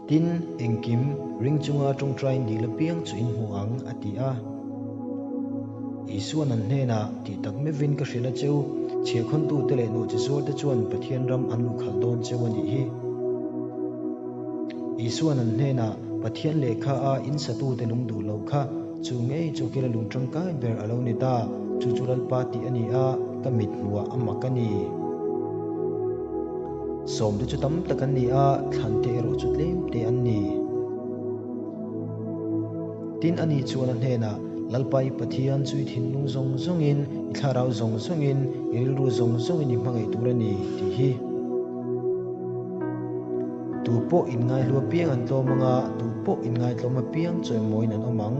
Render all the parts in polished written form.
Tin, engkim ring chunga tawngtaiin dil apiang chu in hmu ang, a ti a. Isua'n an hnenah, Tih tak meuhin ka hrilh a cheu, chhiahkhawntute leh nawhchizuarte chuan Pathian ram an luhkhalh dawn cheu a nih hi. Isua'n an hnenah, Pathian lehkha a in satute lung duh loh kha, chu ngei chu kila lung tangkai ber a lo ni ta, chu chu Lalpa tih a ni a, ka mit hmuhah a mak a ni. Sawmte chu tam tak an ni a, thlante erawh chu tlemte an ni. Tin, ani chuan a hnenah, Lalpa i Pathian chu i thinlung zawng zawngin, i thlarau zawng zawngin, i rilru zawng zawngin i hmangaih tur a ni, tih hi. Tu pawh inngaihlu apiang an tlawm ang a, tu pawh inngaitlawm apiang chawimawiin an awm ang.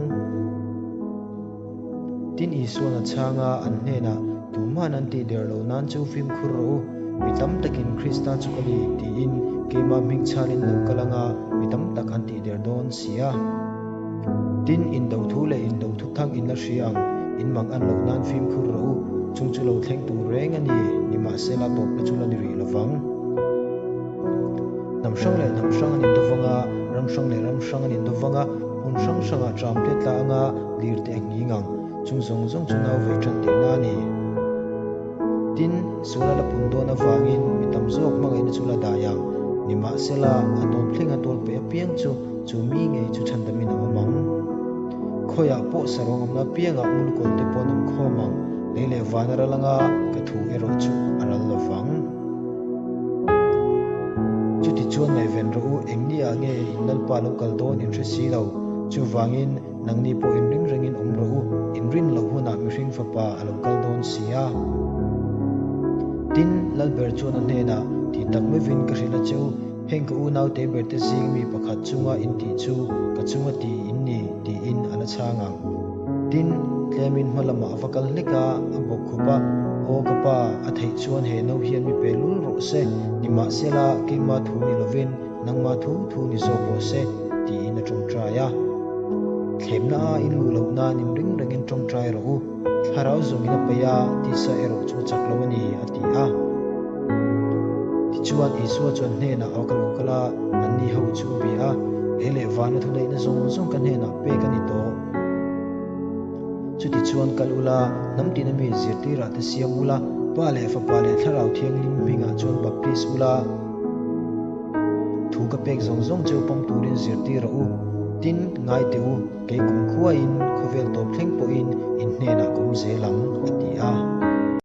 Tin, Isua'n a chhang a, an hnenah, Tuma'n an tih der lo nan chu fimkhur rawh u, mi tam takin Krista chu ka ni, tiin keimah hming chhalin lo kal ang a, mi tam tak an tih der dawn si a. Tin, indo thu leh indo thu thang in la hria ang, in mang an loh nan fimkhur rawh u, chung chu lo thleng tur reng a ni, nimahsela tawpna chu la ni rih lo vang. Hnam hrang leh hnam hrang an indo vang a, ram hrang leh ram hrang an indo vang a, hmun hrang hrangah ṭam te tla anga lir te a nghing ang, chung zawng zawng chu nau vei ṭan tirhna a ni. Tin, sual a la pun dawn avangin mi tam zawk hmangaihna chu la dai ang, nimahsela a tawp thleng a tual peih apiang chu chu mi ngei chu chhandamin a awm ang. Khawiah pawh saruang awmna apiangah mulkawl te pawh an awm khawm ang, lei leh van a ral anga ka thu erawh chu a ral lo vang. Chutichuan ngaihven rawh u, engni ah nge in Lalpa lo kal dawn in hre si lo. Chuvangin, nangni pawh in ring rengin awm rawh u, in rin loh hunah mihring fapa a lo kal dawn si a. Tin, Lalber chuan a hnenah, Tih tak meuhin ka hrilh a che u, heng ka unau te berte zing mi pakhat chunga in tih chu ka chunga ti in ni, tiin a la chhang ang. Tin, tlemin hma lamah a va kal hlek a, a bawk khup a, Aw ka pa, a theih chuan he no hian mi pe lul rawh se, nimahsela keimah thu ni lovin nangmah thu thu ni zawk rawh se, tiin a tawngtai a. Thlemna a in luh loh nan in ring rengin tawngtai rawh u, thlarau zawngin a peih a, tisa erawh chu a chak lo a ni, a ti a. Tichuan, Isua chuan hnenah a ka lo kal a, anni ho chu a bia a, Lei leh vana thuneihna zawng zawng ka hnenah pek a ni tawh. Chutichuan kal ula, hnam tina mi zirtirah te siam ula, Pa leh Fapa leh Thlarau Thianghlim hmingah chuan baptis ula, thu ka pek zawng zawng cheu pawm turin zirtir rawh u. Tin, ngai teh u, kei kum khuain, khawvel tawp thleng pawhin in hnenah ka awm zel ang, a ti a.